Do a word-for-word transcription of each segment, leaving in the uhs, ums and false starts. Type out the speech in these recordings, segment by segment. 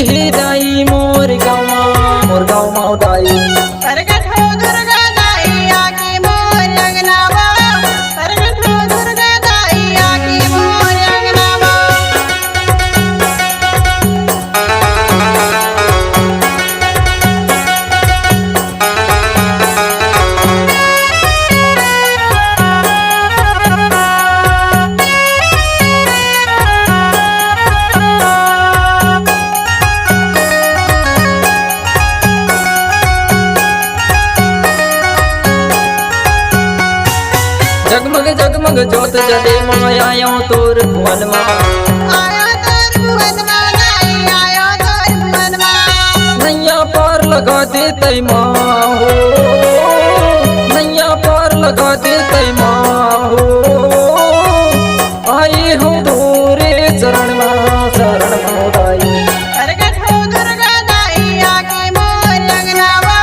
हे दाई मोर गाँव मा, मोर गाँव मा दाई। प्रगट हो दुर्गा दाई आके मोर अंगना मा। प्रगट हो दुर्गा दाई आके मोर अंगना मा। जगमग जगमग जोत जले माँ, आयो तोर भुवन मा। आयो तोर भुवन मा, दाई, आयो तोर भुवन मा। नैया पार लगा दे तै माँ हो, नैया पार लगा दे तै माँ हो। आई हूँ तोरे चरण मा, शरण मा दाई। प्रगट हो दुर्गा दाई आके मोर अंगना मा।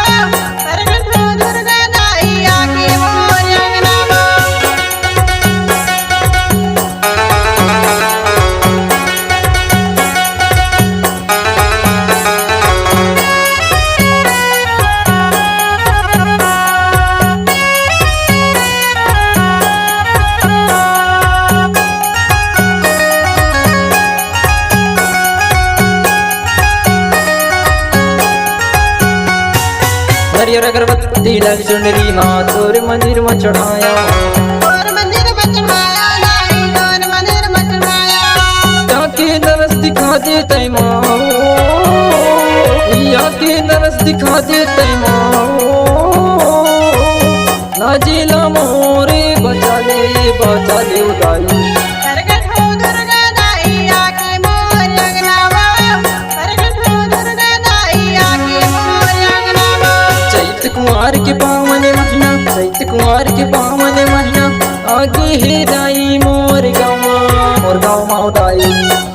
प्रगट हो दुर्गा दाई आके मोर अंगना मा। नरियर अगरबत्ती लाल चुनरी माँ, तोर मंदिर मा चढ़ाया। तोर मंदिर मा चढ़ाया, दाई, तोर मंदिर मा चढ़ाया। आके दरस दिखा दे तै माँ हो, आके दरस दिखा दे तै माँ हो। लाजी ला मोरे बचा ले, बचा ले ओ दाई। प्रगट हो दुर्गा दाई आके मोर अंगना मा। प्रगट हो दुर्गा दाई आके मोर अंगना मा। चैत कुंवार के पावन महीना, चैत कुंवार के पावन महीना, आगे हे दाई मोर गाँव मा, मोर गाँव मा ओ दाई।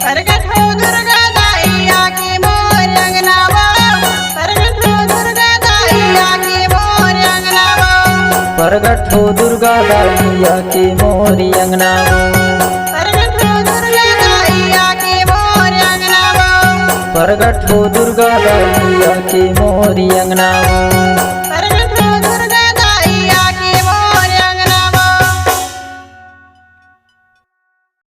प्रगट हो दुर्गा दाई आके मोर अंगना मा। प्रगट हो दुर्गा दाई आके मोर अंगना मा। प्रगट हो दुर्गा दाई आके मोर अंगना मा। प्रगट हो दुर्गा दाई आके मोर अंगना मा। प्रगट हो दुर्गा दाई आके मोर अंगना मा।